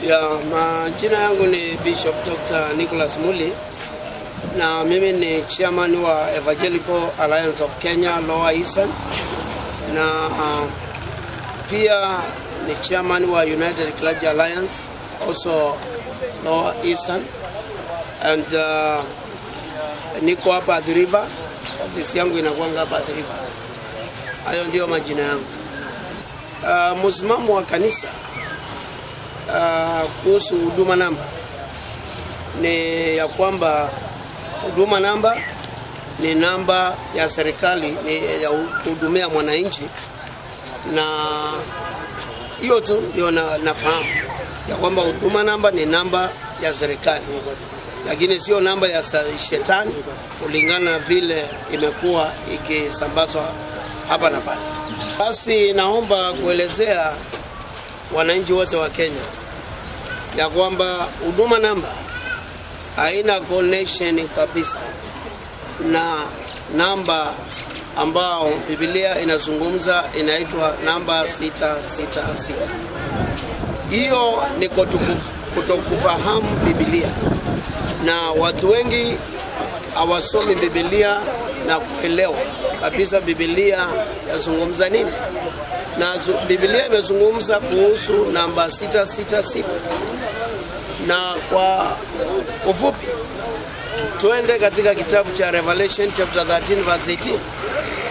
Ya, majina yangu ni Bishop Dr. Nicholas Muli na mimi ni chairman wa Evangelical Alliance of Kenya Lower Eastern na pia ni chairman wa United Clergy Alliance also Lower Eastern and niko hapa Athi River, ofisi yangu inakuanga hapa Athi River. Hayo ndio majina yangu. Msimamo wa kanisa kuhusu huduma namba ni ya kwamba huduma namba ni namba ya serikali ni ya kuhudumia mwananchi, na hiyo tu ndio nafahamu ya kwamba huduma namba ni namba ya serikali, lakini sio namba ya shetani kulingana na vile imekuwa ikisambazwa hapa na pale. Basi naomba kuelezea wananchi wote wa Kenya ya kwamba huduma namba haina connection kabisa na namba ambao Biblia inazungumza inaitwa namba 666. Hiyo ni kutokufahamu Biblia, na watu wengi hawasomi Biblia na kuelewa kabisa Biblia yazungumza nini. Na Biblia imezungumza kuhusu namba 666 na kwa ufupi tuende katika kitabu cha Revelation chapter 13 verse 18.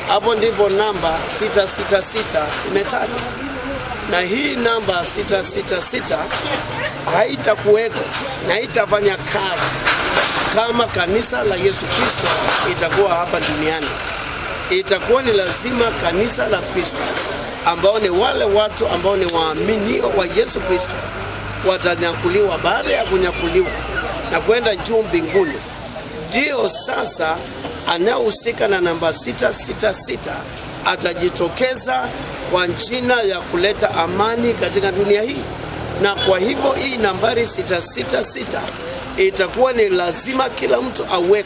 Hapo ndipo namba 666 imetajwa, na hii namba 666 haitakuweko na haitafanya kazi kama kanisa la Yesu Kristo itakuwa hapa duniani. Itakuwa ni lazima kanisa la Kristo ambao ni wale watu ambao ni waaminio wa Yesu Kristo watanyakuliwa. Baada ya kunyakuliwa na kwenda juu mbinguni, ndio sasa anayehusika na namba 666 atajitokeza kwa njia ya kuleta amani katika dunia hii. Na kwa hivyo hii nambari 666 itakuwa ni lazima kila mtu awekwe.